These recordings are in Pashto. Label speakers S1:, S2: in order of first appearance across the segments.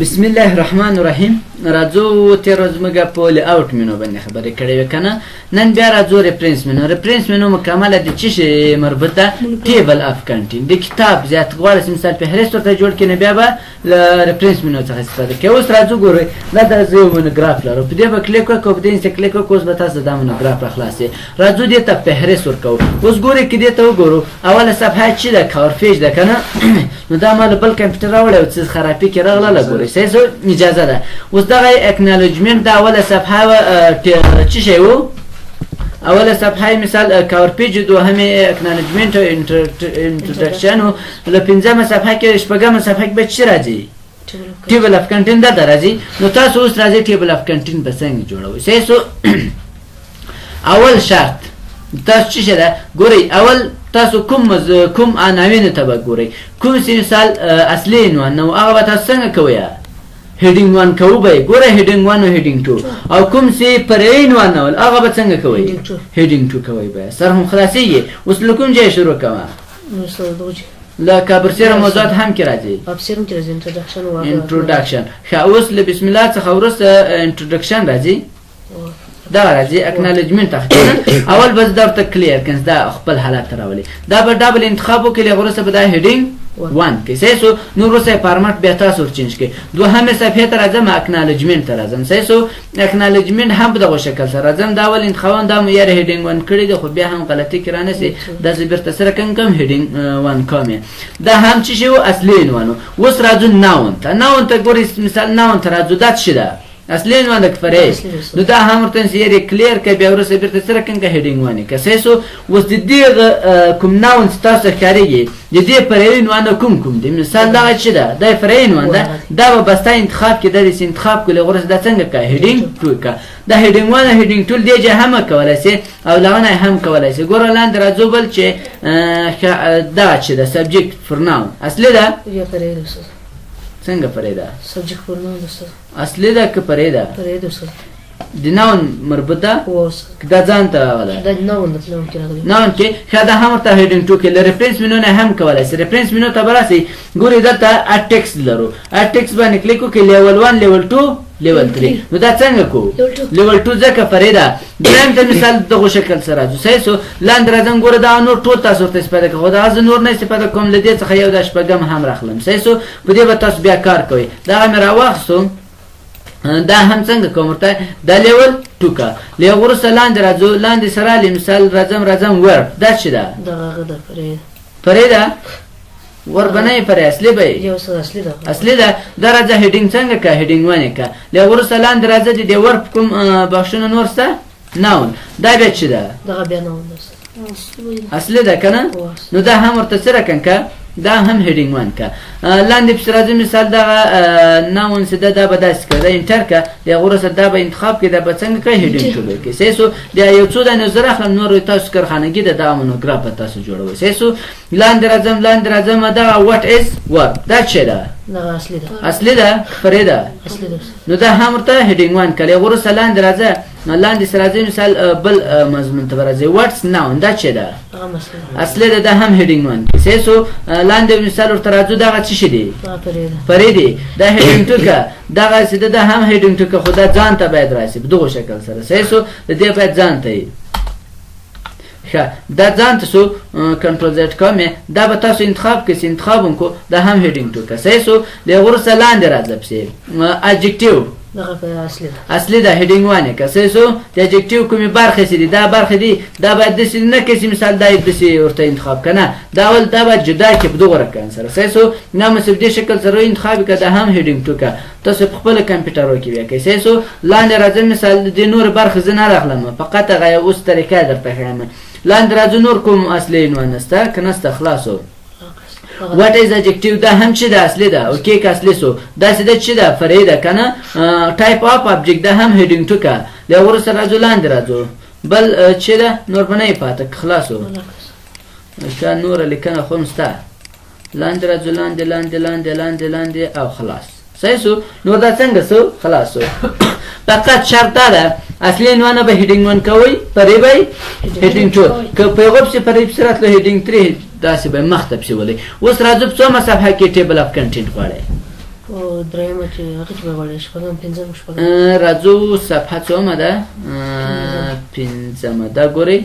S1: بسم الله الرحمن الرحیم. راځو، تېر ورځ موږ په layout menu باندې خبرې کړې وې که نه؟ نن بیا راځو reference menu. Reference menu مکمله د څه شي مربوط ده؟ Table of content د کتاب. زیات غواړئ چې مثال فهرست ورته جوړ کړئ، نو بیا به له reference menu څخه استفاده کوي. اوس راځو، ګورئ، دا د زه یو مونوګراف لرو، په دې به کلیک وکړو، په دې چې کلیک وکړو، اوس به تاسو دا مونوګراف را خلاص. راځو دې ته فهرست ورکوو. اوس ګورئ که دې ته وګورو، اوله صفحه چې ده cover page ده که نه؟ نو دا ما له بل کمپیوټر راوړی او څه خرابي کې راغله. ګورئ، صحیح سو، اجازه ده. اوس دغه acknowledgement دا اوله صفحه څه شی وو؟ اوله صفحه مثال cover page، دوهمه acknowledgement او introduction. له پنځمه صفحه کې، شپږمه صفحه کې به څه راځي؟ Table of content دا راځي. نو تاسو اوس راځي table of content به څنګه جوړوئ؟ صحیح سو. اول شرط تاسو څه ده؟ ګورئ، اول تاسو کوم عناوین ته به ګورئ، کوم چې مثال اصلي عنوان، نو هغه به تاسو څنګه کوئ؟ Heading 1 کوو به. ګوره، heading 1 او heading 2، او کوم چې فرعي عنوان ول، هغه به څنګه کوئ؟ Heading 2 کوئ به، سر هم خلاصيږي. اوس له کوم ځای شروع کوه؟ لکه برسېره موضوعات هم کې راځي.
S2: برسېره کې راځي introduction.
S1: Introduction. ښه، اوس له بسم الله څخه وروسته introduction راځي، دا راځي acknowledgement. اول بس درته clear کنس، دا خپل حالت راولي. دا به double انتخاب وکړي، وروسته به دا heading 1 کې. صحیح سو. نور وروسته فارمټ بیا تاسو change کړئ. دوهمه صفحې ته راځم، acknowledgement ته راځم. صحیح سو. Acknowledgement هم په دغه شکل سره راځم. دا اول انتخاب، دا مو یاره heading 1 کړی دی، خو بیا هم غلطي کې رانه سي. دا زه بیرته سره کوم کوم heading 1 کوم. دا هم چې شو اصلي عنوان. اوس راځو noun ته. Noun ته ګورئ، مثال noun ته راځو. دا څه ده؟ اصلي عنوان د فرعي. نو دا هم ورته یې clear کې، بیا وروسته بیرته سره کنګه heading 1 که. صحیح سو. اوس د دې کوم noun تاسو ښکارېږي، د دې فرعي عنوان کوم کوم دی؟ مثال دا چې ده، دا فرعي عنوان ده. دا به بسته انتخاب کې، د دې انتخاب کولې، وروسته دا څنګه کا؟ Heading 2 کا. دا heading 1، heading 2 دی چې هم کولای شي او لغونه هم کولای شي. ګوره، لاندې راځو، بل چې دا چې ده subject pronoun، اصلي ده.
S2: یا فرعي ده استاد.
S1: څنګه فرعي ده؟
S2: Subject pronoun استاد.
S1: اصلي ده که فرعي ده؟
S2: فرعي ده استاد.
S1: د noun مربوط ده؟
S2: هو استاد.
S1: دا ځان ته ده.
S2: دا noun ده، noun کې راغلی.
S1: Noun کې. ښه، دا هم ورته heading 2 کې له reference menu نه هم کولای شي. Reference menu ته به راسي. ګوري، دلته add text لرو. Add text باندې کلیک وکړئ، level 1، level 2، level 3. نو دا څنګه کو؟ Level 2، ځکه فرعي ده. دریم ته مثال دغه شکل سره راځو. صحیح سو. لاندې راځم، ګوره، دا نور ټول تاسو ورته استفاده کوئ، خو دا زه نور نه استفاده کوم. له دې څخه یو د شپږم هم راخلم. صحیح سو. په دې به تاسو بیا کار کوئ. دا مې راواخیستو، دا هم څنګه کوم ورته؟ دا level 2 کا. له وروسته لاندې راځو، لاندې سره له مثال راځم راځم verb، دا څه ده؟
S2: دغه ده، فرعي.
S1: فرعي ده؟ verb نه فرعي، اصلي به.
S2: یو څه اصلي ده.
S1: اصلي ده. دا راځه، heading څنګه کا؟ Heading 1 کا. له وروسته لاندې راځه، د verb کوم بخښنه نور څه؟ Noun. دا بیا څه ده؟
S2: دغه بیا noun ده.
S1: اصلي ده کنه؟ نو دا هم ورته څه رقم کا؟ دا هم heading 1 کا. لاندې پس راځي، مثال دغه noun څه ده؟ دا به داسې کا، دا enter کا، د وروسته دا به انتخاب کې، دا به څنګه کا؟ Heading 2 به کې. صحیح سو. دا یو څو دانې زه راخلم، نور تاسو کارخانګي ده، دا مونوګراف تاسو جوړوئ. صحیح سو. لاندې راځم، لاندې راځم، دا what is verb، دا څه ده؟
S2: دغه اصلي ده.
S1: اصلي ده، فرعي ده؟
S2: اصلي ده.
S1: نو دا هم ورته heading 1 کړي. وروسته لاندې راځه، لاندې سره راځي، مثال بل مضمون ته راځي، what's noun، دا څه ده؟ اصلي ده. دا هم heading 1. صحیح سو. لاندې مثال ورته راځو، دغه څه شي دي؟ فرعي دي. دا heading 2 کا. دغه څه ده؟ دا هم heading 2 کا، خو دا ځان ته باید راشي په دغه شکل سره. صحیح سو. د دې باید ځان ته. ښه، دا ځان ته سو. Control Z کوم. دا به تاسو انتخاب کړئ، انتخاب کو، دا هم heading 2 کا. صحیح سو. د وروسته لاندې راځه پسې adjective.
S2: دغه په اصلي ده.
S1: اصلي ده، heading 1 که. صحیح سو. د adjective کومې برخې چې دي، دا برخې دي، دا باید داسې نه کې چې مثال دا داسې ورته انتخاب کنه. دا اول دا باید جدا کې په دغه رقم سره. صحیح سو. نه مې دې شکل سره انتخاب کړه، دا هم heading 2 کا. تاسو په خپل کمپیوټرو کې بیا کوئ. صحیح سو. لاندې راځم، مثال د نور برخې زه نه راغلم، فقط هغه اوس طریقه درته ښایم. لاندې راځو، نور کوم اصلي عنوان نسته که نسته؟ خلاصو. What is adjective، دا هم چې ده؟ اصلي ده. Okay که اصلي سو. دا څه ده؟ چې ده فرعي ده کنه؟ Type of object، دا هم heading 2 کا. له وروسته راځو، لاندې راځو، بل چې ده نور به نه پاته؟ خلاصو. ښه، نور لیکنه خو هم سته. لاندې راځو، لاندې لاندې لاندې لاندې لاندې او خلاص. صحیح سو. نور دا څنګه سو؟ خلاص سو. فقط شرط دا ده، اصلي عنوان به heading 1 کوي، فرعي به heading 2. که په یو پسې فرعي پسې راتلو، heading 3، داسې به مخته پسې ولئ. اوس راځو، په څومه صفحه کې table of content غواړئ؟
S2: او درېیمه چې هغه چې به غواړې، شپږم، پنځم، شپږم.
S1: راځو، صفحه څومه ده؟ پنځمه ده. ګورئ،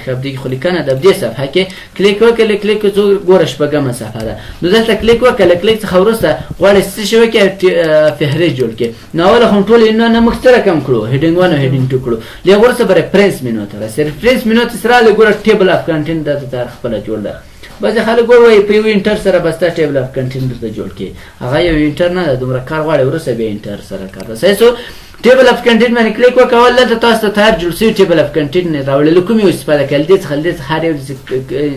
S1: ښه، دې خو لیکنه ده. دې صفحه کې کلیک وکړئ، کلیک څو ګوره، شپږمه صفحه ده. نو دلته کلیک وکړئ، کلیک څخه وروسته غواړئ څه شی وکړئ؟ فهرست جوړ کړئ. نو اوله خو ټول عنوان موږ څه رقم کړو؟ heading 1 او heading 2 کړو. لږ وروسته به reference menu ته راسي. reference menu ته سره له ګوره، table of content دلته تر خپله جوړ ده. بعضې خلک وایي په یو enter سره بس دا table of content درته جوړ کړي. هغه یو enter نه ده، دومره کار غواړي، وروسته بیا enter سره کار ده. صحیح سو؟ table of content باندې کلیک وکړه. دلته تاسو ته تیار جوړ شوی table of content نه راوړل، له کوم یو استفاده کړئ؟ دې څخه، دې څخه، هر یو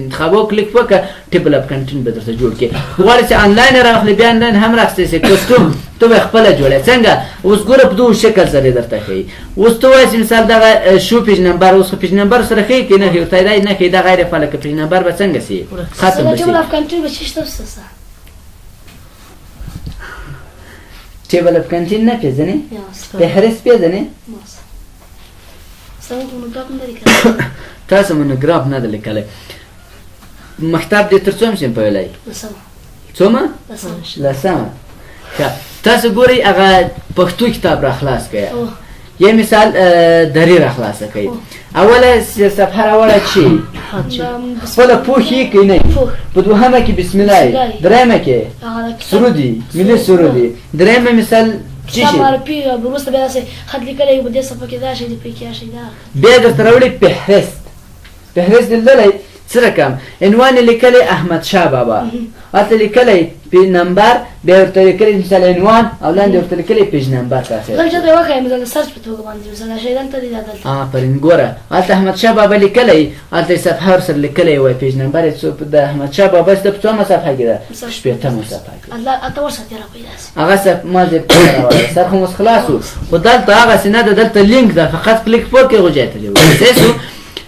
S1: انتخابو کلیک وکړه، table of content به درته جوړ کړي. غواړې چې آنلاین راخلې، بیا آنلاین هم راخستی شې. custom ته به خپله جوړې. څنګه؟ اوس ګوره، په دوو شکل سره درته ښیي. اوس ته وایې چې مثال دغه show page number، اوس خو page number سره ښیي که نه ښیي؟ ورته دا نه ښیي، دا غیر فعاله که، page number به څنګه شي؟ ختم به شي.
S3: table of content به څه شته استاد؟
S1: table of content نه پېژنې؟ فهرست پېژنې؟ تاسو مونوګراف نه ده لیکلی. مکتب دې تر څوم صنفه ویلی؟ څومه؟ لسمه. ښه، تاسو ګورئ، هغه پښتو کتاب را خلاص کړئ، یا مثال دری را خلاصه کړئ. اوله صفحه راوړه چې خپله پوښ یې کوي نه، په دوهمه کې بسم الله، درېیمه کې سرود ملي سرود، درېیمه مثال څه شي؟
S3: معرفي. وروسته بیا داسې خط لیکلی، په دې صفحه کې دا شی دی، پکې شی دا.
S1: بیا درته راوړي فهرست. فهرست دې لیدلی؟ څه رقم عنوان یې لیکلی؟ احمد شاه بابا. هلته لیکلی page number، بیا ورته لیکلی مثال عنوان او لاندې ورته لیکلی page number. تاسو
S3: لږ ته وښایه، مثال search په توګه باندې، مثال دا شی دلته دی، دا دلته.
S1: آفرین. ګوره، هلته احمد شاه بابا لیکلی، هلته یې صفحه ورسره لیکلی وای، page number یې څو؟ د احمد شاه بابا چې په څومه صفحه کې ده؟ شپېتمه صفحه کې.
S3: الله، اته ورسره را پیدا سي.
S1: هغه صف ما دې سر خو اوس خلاص و، خو دلته هغسې نه ده. دلته لینک ده، فقط کلیک پورکې غوجای ته دی.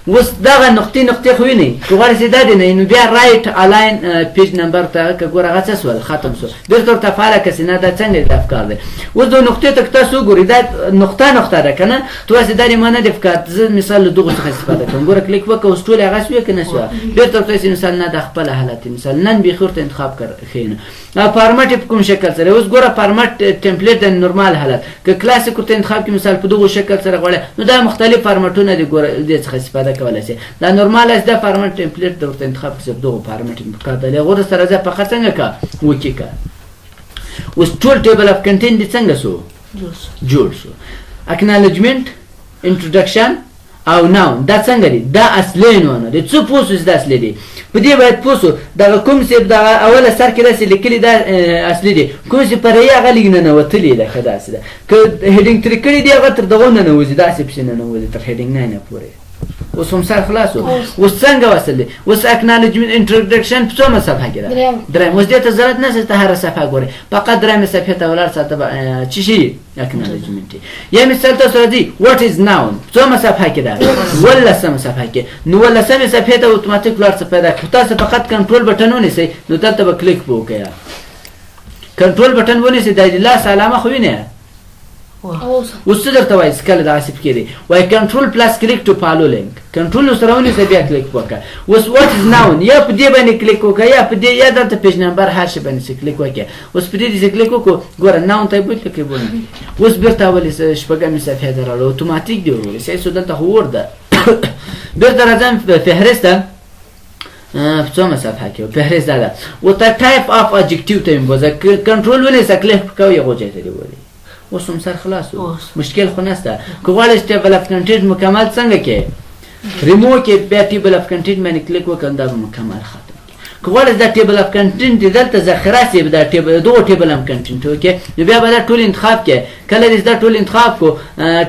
S1: اوس دغه نقطې نقطې خو وینئ، که غواړې چې دا دې نه، نو بیا right align page number ته که ګوره، هغه څه سول؟ ختم سو. بیرته ورته فعاله که نه، دا څنګه د افکار دی؟ اوس د نقطې ته که تاسو وګورئ، دا نقطه نقطه ده که نه؟ ته وایې دا دې ما نه دی پکار، زه مثال له دغو څخه استفاده کوم. ګوره، کلیک وکړه، اوس ټولې هغه سوې که نه سوه؟ بیرته ورته چې مثال نه، دا خپله حالت دی. مثال نن بیخي ورته انتخاب کړ ښیي. نه، فارمټ په کوم شکل سره؟ اوس ګوره، format template د نورمال حالت که کلاسیک ورته انتخاب کړي، مثال په دغو شکل سره غواړي، نو دا مختلف فارمټونه دي. ګوره، دې څخه استفاده کولای شي. دا نورمال دا format template د ورته انتخاب کړي، دغو فارمټ پکار دی. غوره سره ځه، فقط څنګه کا وکي کا. اوس ټول table of content دي څنګه سو؟ جوړ سو. acknowledgement، introduction او noun دا څنګه دي؟ دا اصلي عنوانونه دي. څه پوه سو چې دا اصلي دي؟ په دې باید پوه سو، دغه کوم چې دغه اوله سر کې داسې لیکلي، دا اصلي دي. کوم چې فرعي هغه لږ ننوتلي ده. ښه، داسې ده که heading 3 کړي دي، هغه تر دغو ننوځي، داسې پسې ننوځي تر heading 9 پورې. اوس هم سر خلاص و. اوس څنګه وصل دی؟ اوس acknowledgement، introduction په څومه صفحه کې ده؟ دریم. اوس دې ته ضرورت نشته ته هره صفحه ګورې، فقط درېیمې صفحې ته ولاړ ساته چې شي acknowledgement. یا مثال تاسو راځي what is noun څومه صفحه کې ده؟ ولسمه صفحه کې. نو ولسمې صفحې ته اتوماتیک ولاړ څه پیدا کړي. تاسو فقط control button ونیسئ، نو دلته به کلیک وکړئ. control button ونیسئ، د لاس علامه خو وینئ. اوس څه درته وایي؟ کله داسې پکې دی، وایي control plus click to follow link. control سره ونیسه، بیا کلیک وکړه. اوس what is noun یا په دې باندې کلیک وکړه، یا په دې، یا دلته page number، هر شي باندې چې کلیک وکړه. اوس په دې چې کلیک وکړو، ګوره، noun ته یې بوتله کې بونه. اوس بیرته اولې شپږمې صفحې ته راغله، اتوماتیک دی ورولې. صحیح سو؟ دلته خو ور ده. بیرته راځم فهرست ته. په څومه صفحه کې فهرست دا ده؟ ورته type of adjective ته یې بوځه، کنټرول ونیسه، کلیک کوه، یې غوجې ته دی ولې. اوس هم سر خلاص و، مشکل خو نشته. که غواړې چې table of content مکمل څنګه کې ریمو کې، بیا table of content باندې کلیک وکړم، دا به مکمل ختم. که غواړې دا table of content دې دلته ذخیره سي، دا table دغه table of content وکړي، نو بیا به دا ټول انتخاب کې. کله دې دا ټول انتخاب کو،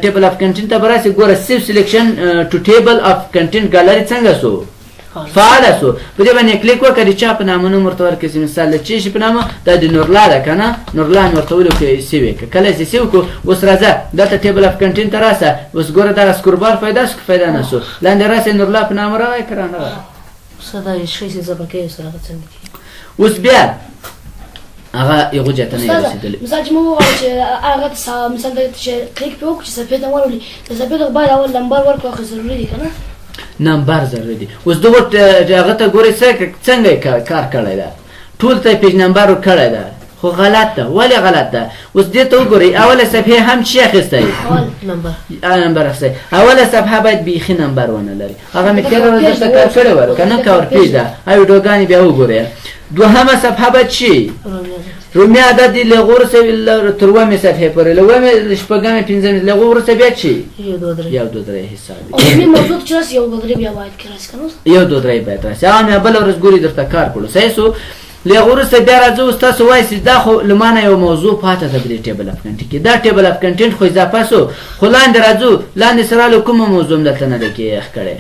S1: table of content ته به راسي. ګوره، save selection to table of content gallery څنګه سو؟ فعال سو. په دې باندې کلیک وکړه، د چا په نامه نوم ورته ورکړي چې مثال د چی شي په نامه؟ دا د نورلا ده که نه؟ نورلا مې ورته ولیکه، save یې کړه. کله چې save کړو، اوس راځه دلته table of content ته راسه. اوس ګوره، دغه scroll bar پیدا شو که پیدا نه شو؟ لاندې راسه، نورلا په نامه راغی که رانه غی؟
S2: استاد، دا شی چې زبر کوي سره هغه څنګه؟
S1: اوس بیا هغه یو ځای ته نه رسېدلی.
S3: مثال چې موږ وغواړو چې هغه مثال د چې کلیک پې وکړو چې صفحې ته ورولي، د صفحې ته باید اول نمبر ورکړو، خو ضروري دی که نه؟
S1: نمبر ضروري دی. اوس دغه هغه ته ګورئ څنګه یې کار کړی ده. ټول ته page number ورکړی ده. خو غلط ده. ولې غلط ده؟ اوس دې ته وګورئ، اوله صفحې هم چی اخیستی؟
S2: نمبر.
S1: نمبر اخیستی. اوله صفحه باید بیخي نمبر ونه لري. هغه مې تېره ورځ درته کار کړی وه که نه، cover page ده، هغه ویډیوګانې بیا وګورئ. دوهمه صفحه به چی رومي عدد دی، له هغو وروسته تر اوومې صفحې پورې، له اوومې شپږمې پنځمې، له هغو وروسته بیا چی
S2: یو دوه درې،
S1: یو دوه درې حساب.
S3: او موضوع چې راسي یو دوه درې بیا باید کې راسي که نه؟
S1: یو دوه درې باید راسي. هغه مې بله ورځ ګوري درته کار کړو. صحیح سو. له هغه وروسته بیا راځو، اوس تاسو وایئ چې دا خو له ما نه یو موضوع پاته ده په دې table of content کې، دا table of content خو اضافه سو، خو لاندې راځو، لاندې سره له کومه موضوع هم دلته نه ده کې ښکړې.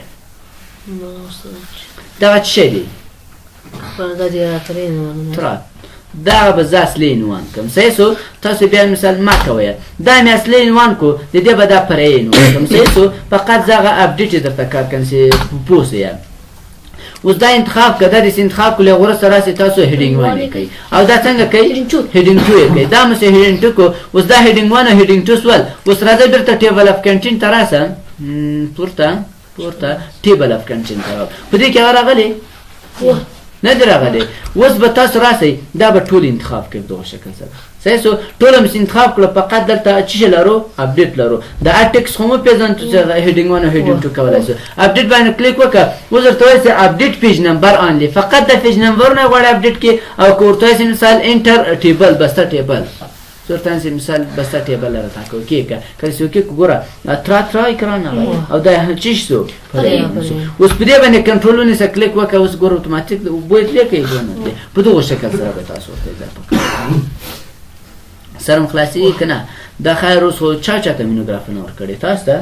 S1: دغه څه شی دی؟ ترا دا به زه اصلي عنوان کوم. صحیح سو. تاسو بیا مثال ما کوی، دا مې اصلي عنوان کو، د دې به دا فرعي عنوان کوم. صحیح سو. فقط زه هغه update درته کار کوم چې پوه سئ. اوس دا انتخاب که دا داسې انتخاب کړو، له وروسته راسي تاسو heading one یې کوئ. او دا څنګه کوئ؟ heading two یې کوئ. دا مو heading two کو. اوس دا heading one او heading two سول. اوس راځئ بېرته table of content ته راسه، پورته پورته table of content ته راغله. په دې کې هغه راغلی نه دی راغلی. اوس به تاسو راسئ، دا به ټول انتخاب کوي په دغه شکل سره. صحیح سو. ټول مې انتخاب کړو، فقط دلته څه شی لرو؟ update لرو. د اټکس خو مو پېژنو چې heading 1 او heading 2 کولای شو. update باندې کلیک وکړه. اوس درته وایي چې update page number only، فقط د page number نه غواړي update کې. او که ورته وایي مثال enter table، بسته table ورته چې مثال بسته table راته کو کې که څه کې ګوره ترا ترا اکران او دا چی شو. اوس په دې باندې کنټرول ونیسه، کلیک وکړه. اوس ګوره اتوماتیک بویت لیکي ونه په دغه شکل سره به تاسو ورته اضافه کړئ. سرم خلاصي که نه؟ دا خیر اوس خو چا چا ته مونوګرافونه ورکړي تاسو ته؟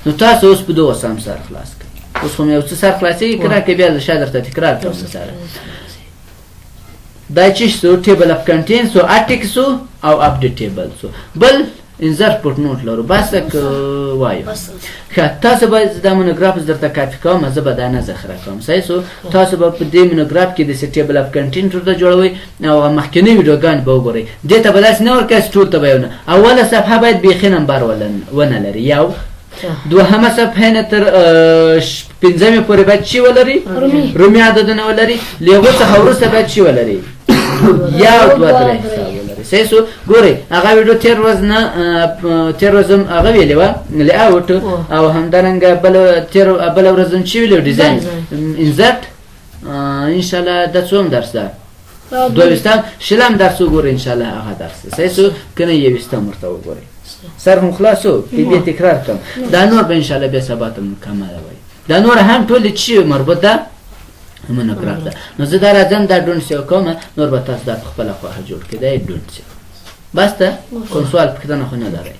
S1: نو تاسو اوس په دغه سم سر خلاص کړئ. اوس خو مې یو څه سر خلاصېږي که نه، که بیا له شا درته تکرار کوم سره. دا چې سو table of content سو، اټیک سو او update table سو، بل insert footnote لرو. بس که وایو ښه، تاسو به دا مونوګراف درته کاپي کوم، زه به دا نه ذخیره کوم. صحیح سو. تاسو به په دې مونوګراف کې د table of content ورته جوړوئ او مخکینۍ ویډیوګانې به وګورئ. دې ته به داسې نه ورکوي چې ټول ته به یو نه. اوله صفحه باید بیخي نمبر ونه لري، یو. دوهمه صفحه نه تر پنځمې پورې باید چی ولري؟ رومي عددونه ولري. له هغو څخه وروسته باید چی ولري؟ یو دوه درې حساب ولري. صحیح سو. ګورئ هغه ویډیو تېر ورځ نه، تېر ورځ هم هغه ویلې وه layout، او همدارنګه بله ورځ هم چې ویلې design insert. انشاءالله دا څوم درس ده؟ دوه شلم درس وګورئ انشاءالله هغه درس. صحیح سو که نه یوویشتم ورته وګورئ. سر هم خلاص سو، بیا تکرار کوم. دا نور به انشاءالله بیا سبا ته مکمله وایي. دا نور هم ټول چې مربوط ده مونوګراف ده. نو زه دا راځم دا don't save کوم، نور به تاسو دا په خپله خوښه جوړ کړئ. دا یې don't save. بس ده، کوم سوال پوښتنه خو نه لرئ؟